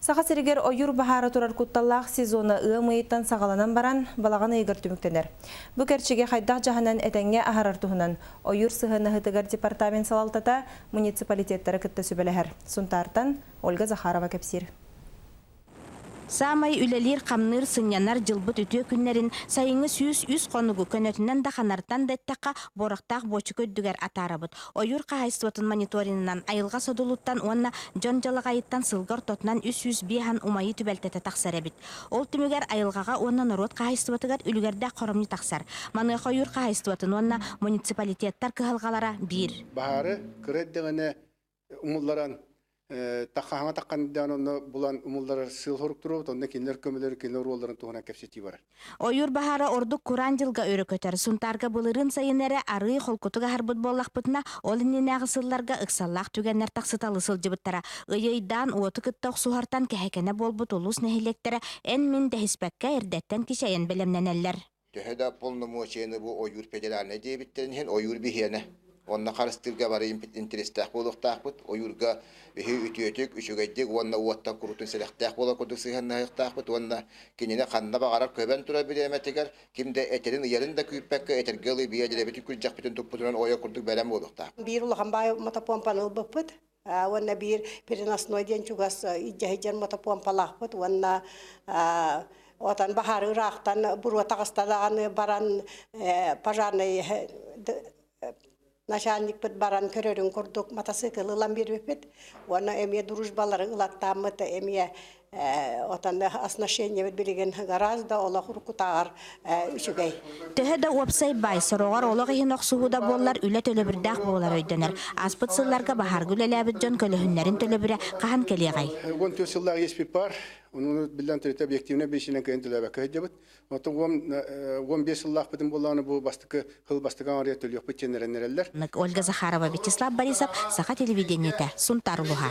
Саха сиригэр ойуур баһаара турар кутталлаах сезона ыам ыйыттан саҕаланан баран, балаҕан ыйыгар түмүктэнэр. Бу кэрчиги хайдах дьаһанан этэҥҥэ аһарар туһунан ойуур сыһыаннаһыытыгар департамент салалтата муниципалитеттары кытта сүбэлэһэр. Сунтаартан Ольга Захарова кэпсиир. Саамай үлэлиир-хамныыр, сынньанар дьылбыт үтүө күннэрин сайыҥҥы 103 хонугу көнөтүнэн да ханартан да эттэххэ, буорахтаах буочука үрдүгэр атаарабыт. Ойуур хаһаайыстыбатын мониторинынан айылҕа содулуттан уонна дьон дьалаҕайыттан сылга ортотунан 305 умайыы түбэлтэтэ тахсар эбит. Ол түмүгэр айылҕаҕа уонна норуот хаһаайыстыбатыгар үлүгэрдээх хоромньу тахсар. Маныаха ойуур хаһаайыстыбатын уонна муниципалитеттар кыһалҕалара биир. Баһаары кыра эрдэҕинэ умулларан таххаһаҥа таххан дээн онно булан умулларар сыал сорук туруорбут, онно кинилэр көмөлөрү, кинилэр оруолларын туһунан кэпсэтии барар. Ойуур баһаара ордук кураан дьылга өрө көтөр. Сунтаарга былырыын сайын эрэ арыый холкутук аһарбыт буоллахпытына, ол иннинээҕи сылларга ыксаллаах түгэннэр тахсыталы сылдьыбыттара. Ый-ыйдаан уоту кытта охсуһартан кэһэкэнэ буолбут улуус нэһилиэктэрэ эн-мин дэһиспэккэ эрдэттэн кичэйэн бэлэмнэнэллэр. Төһө да полномочияны бу ойуур федеральнай диэбиттэрин иһин ойуур биһиэнэ. Онно харыстыырга бары интэриэстээх буолуохтаахпыт. Ойуурга биһи үтүөтүк, үчүгэйдик уонна уоттан курутун сэрэхтээх буолар курдук сыһыаннаһыахтаахпыт уонна кинини ханна баҕарар көбөн турар бириэмэтигэр ким да этэрин ыйарын да күүппэккэ этэргэ ылыы биэдирэбитин күрдьэхпитин туппутунан ойо курдук бэлэм буолуохтаах. Биир улахан баай мотопомпаны ылбыппыт. Уонна биир переносной диэн чугас илдьэ мотопомпалаахпыт уонна отан баһаары ыраахтан буруо таҕыста даҕаны баран пожарный начальникпыт баран көрөрүн курдук матасыыкыл ылан биэрбиппит уонна эмиэ дружбалары ылаттааммыт эмиэ отон оснащениебит билигин гораздо олох уруккутааҕар үчүгэй. Төһө да уопсай баай, сороҕор олох иһин охсуһуу да буоллар, үлэ төлөбүрдээх буолара өйдөнөр. Ааспыт сылларга баһаарга үлэлээбит дьон көлөһүннэрин төлөбүрэ хаһан кэлиэҕэй? 14 сыллаах иэспит баар. Ону биллэн турар объективнай биричиинэн кыайан төлөөбөккө сылдьабыт. Оттон 15 сыллаахпытын буоллаҕына бу бастакы сыл бастакы аҥарыгар төлүөхпүт диэн эрэннэрэллэр. Ольга Захарова, Вячеслав Борисов, Саха телевидениетэ, Сунтаар улууһа.